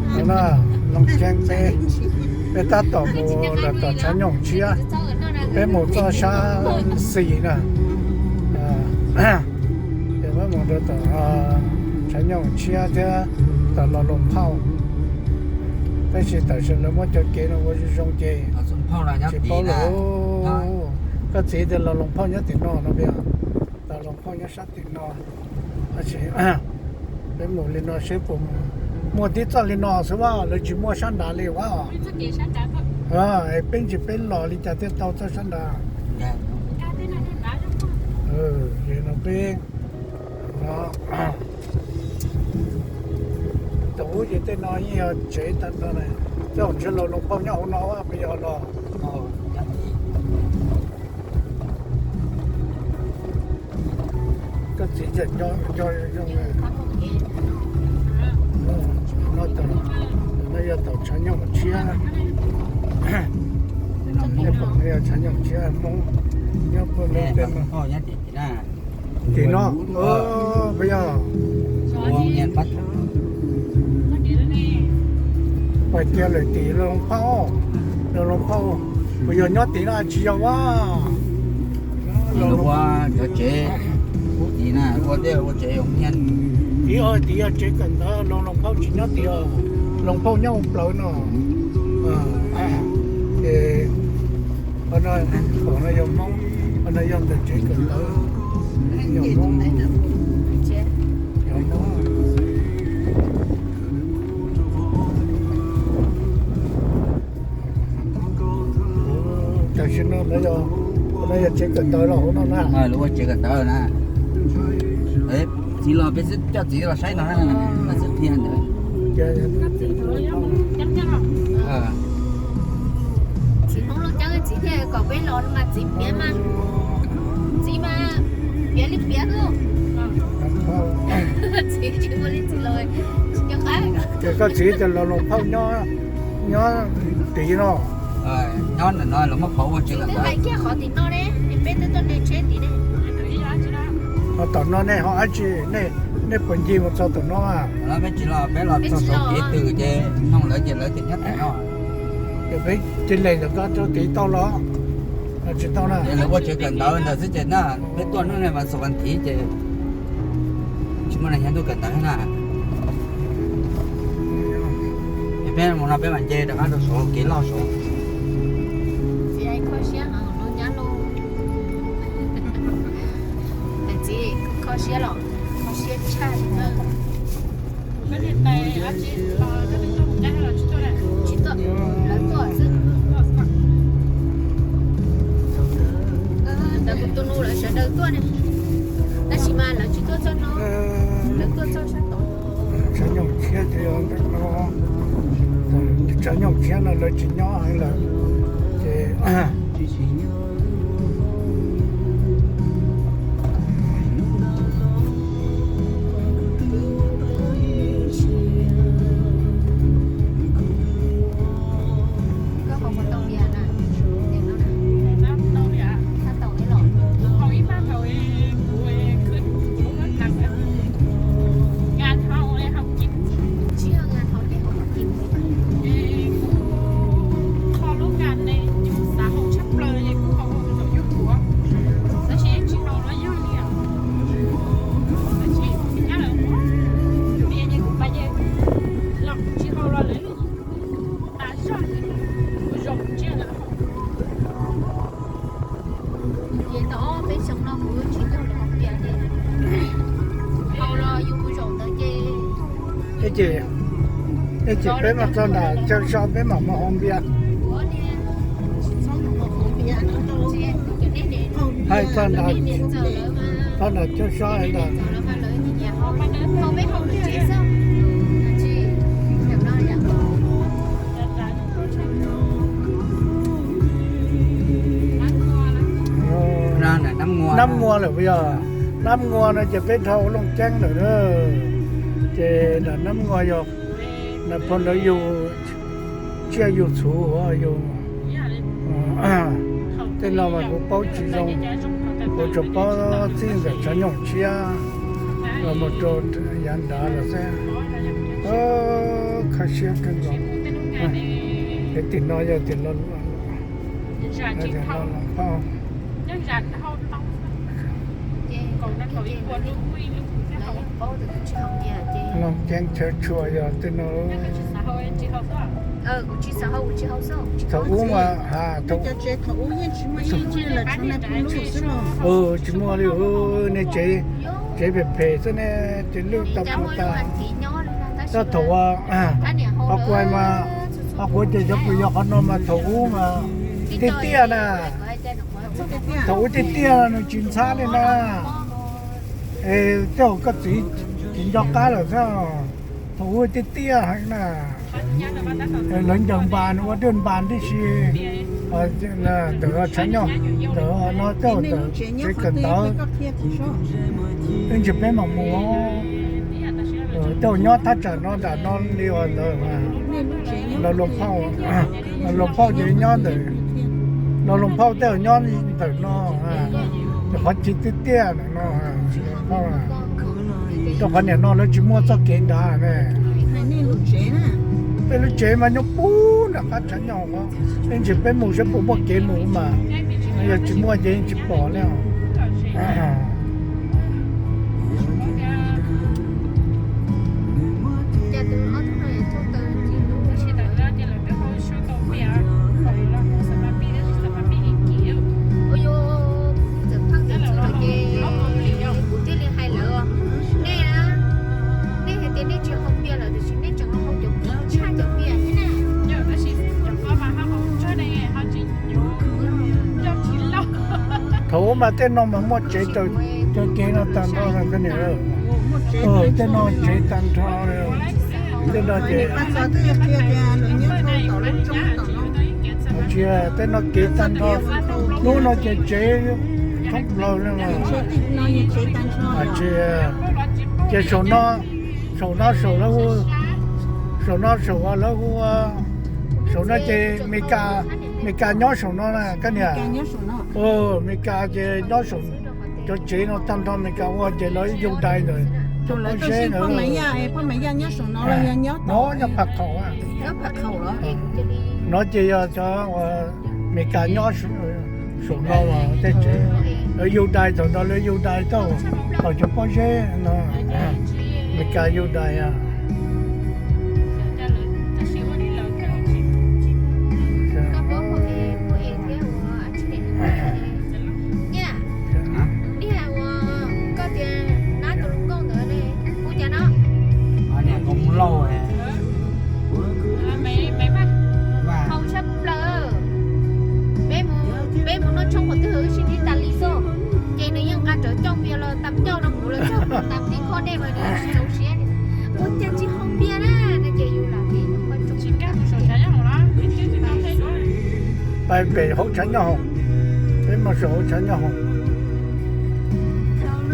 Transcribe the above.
No na, Looj Ceeb peb, peb tab tom mus los tom tshav nyooj tshiab, peb mus txoj sab xis na. Ces peb mus rau tom tshav nyooj tshiab thiab tom Los Loos Phauj. Tab sis tam sim lawv muab cov kev no ua zoo zoo ces tsis paub lawm. Koj txiv tias Los Loos Phauj nyob tim no no, Los Loos Phauj nyob sab tim no. Tab sis peb mus li no seb puas muaj tib txoj li no xwb, lawv tsis muaj sab nrad li as. Peb ntsis peb los li cas thiaj tau txoj sab nrad. Li no peb, no, tus ub ces tej no yeej yog tsev tag nrho na. Tej zaum ntshe Los Loos Phauj nyob hauv no puas yog los? Koj txiv tseem nco zoo. No yog tom tshav nyooj tshiab, tshav nyooj tshiab Hmoob nyob puag lub teb no. Tim no, puas yog? Pais tias lawm tim Loos Phauj, Loos Phauj, puas yog nyob tim no tsis yog as? Cov tsev, ua tim na, ua tej ua tsev. Tim no, tim yog tsev kawm ntawv, Loos Phauj tsis nyob tim, Loos Phauj nyob hauv plawv no. Ces qhov no, qhov no yog Hmoob, qhov no yog ntawm tsev kawm ntawv, yog Hmoob. Tam sim no, no yog tsev kawm ntawv los hauv no na. Lawv ua tsev kawm ntawv na. Txiv los peb xwb, coj txiv los saib no na, xwb qhia ntawd. Txiv Hmoob Looj Ceeb txiv thiaj kom peb los mas txiv piav mas, txiv mas piav li piav xwb. Txiv tsis ua li txiv los tsis nco qab. Ces koj txiv tias Los Loos Phauj nyob tim no. Nyob ntawm no los muab qhov ua tsev kawm ntawv. Twb hais kiag qhov tim no ne, peb twb tuaj de tsheb tim ne. Ho tom no nej ho dab tsi, nej puas ncig mus txog tom no? Peb tsis los, peb los txog saum kev twg ces nug lawv ces lawv tias nyob tim no. Ces peb cia li ntawm ko rau tid tau los? Tsis tau na. Ces lawv ua tsev kawm ntawv ntawd xwb ces na, peb tuaj hnub no mas xaum vas thiv ces tsis muaj neeg nyob tuaj kawm ntawv thiab na. Es peb mus no peb mam nce rov qab rau saum kev loj saud. Txiv, kho siab los, kho siab tshaj li na. Tsis tuaj, lawv tuaj xwb. Ntawd kuv tus nus lawv sawv daws tuaj ne, tab sis mas lawv tsis tuaj txog no, lawv tuaj txog sab tod. Tshav nyooj tshiab ces yog ntawm no, tshav nyooj tshiab no lawv tsis nyob heev lawm ces Kho lub nkas ne, yus xav haus tshaj plaws es kuv haus zaum yus tuav, tab sis tsis haus los yog li os. Tab sis nyab lawv muab tias ces kuv pais ces los kuv tsis haus los lawv tas zog, kuv zaum tsiaj lawv haus. Ces tau ob peb xyoo no kuv tsis nrog lawv haus npias ces haus los yus mus zaum ntawd ces, ces peb mam txog nram chaw so peb mam mus haus npias. Hais txog nram, txog nram chaw so ntawd. Nab Ngua lawm puas yog? Nab Ngua no ces peb dhau Looj Ceeb lawm na. Ces nram Nab Ngua yog nram pog ntawd yug tsiaj yug txhu, yug tej no mas kuv paub tsis zoo, kuv tsuas paub txij ntawm tshav nyooj tshiab. Los mus rau yav nrad lawm xwb. Kho siab kawg nkaus. Pem tim no yog tim Los Phauj. Looj Ceeb chaw tshua yog tej no. Thaum ub mas, tsis muaj li, nej tsev, tsev phem phem xwb ne, ces lwj tau puas tas. Tab thaum ua, qhov kuv mas, qhov kuv ces cov kws yog qhov no mas thaum ub mas tiaj tiaj na. Thaum ub tiaj tiaj nws tsis ntxhab li na. Es tej zaum koj txiv tsis nco qab lawm xwb. Thaum ub tiaj tiaj heev na. Lawv ncaws npas ua dej npas tib si. Ntawm tshav nyoog, ntawm no tej zaum ntawm tsev kawm ntawv, ib ntsis peb mam mus. Tej zaum nyob thaj tsam no nram no li uas ntawd. Los Loos Phauj, Los Loos Phauj ces nyob ntawm, Los Loos Phauj tej zaum nyob ntawm no, qhov chaw tiaj tiaj ntawm no. Rau qhov niam no lawv tsis muaj txoj kev nrad ne. Peb lub tsev mas nyob puag nram qab tshav nyoog os. Ib ntsis peb mus saib puas muaj kev mus mas, yog tsis muaj ces yeej tsis pom li. Kuv thiaj li hais lawv, nej, nej hais tias nej tsis haus npias lawm tiam sis nej tseem haus cov kim tshaj cov npias thiab na. Thaum ub mas tej no mas muaj tsev taw, cov kev no tag nrho, tej no tsev tag nrho. Tej no ces, tsis, tej no kev tag nrho. Lub no ces tsev thoob plaws. Tsis, ces saum no, saum no saum lawv hu, saum no saum uas lawv hu, saum no ces Mes Kas, Mes Kas nyob saum no na koj niam. Mes Kas ces nyob saum, cov tsev no tag nrho Mes Kas ua ces lawv yug dais ntawd. Pob zeb ntawd, no nyob Phaj Khaum. No ces yog cov Mes Kas nyob saum no los tej tsev, lawv yug dais thaum ntawd lawv yug dais tau, thaum cov pob zeb no, Mes Kas yug dais. Haus tshaj plaws. Peb mus noj tshoob qhov twg wb sib ntsib tas li xwb, ces nws yeej nqa rawv coj npias los tas coj rau kuv los txog kuv tas tib khob dej mas nws tsis txaus siab. Ua cas tsis haus npias na, no ces yus lam tsis nkag mus saum tshav nyob hoom los. Pais pem hauv tshav nyob hoom, peb mus saum hauv tshav nyob hoom.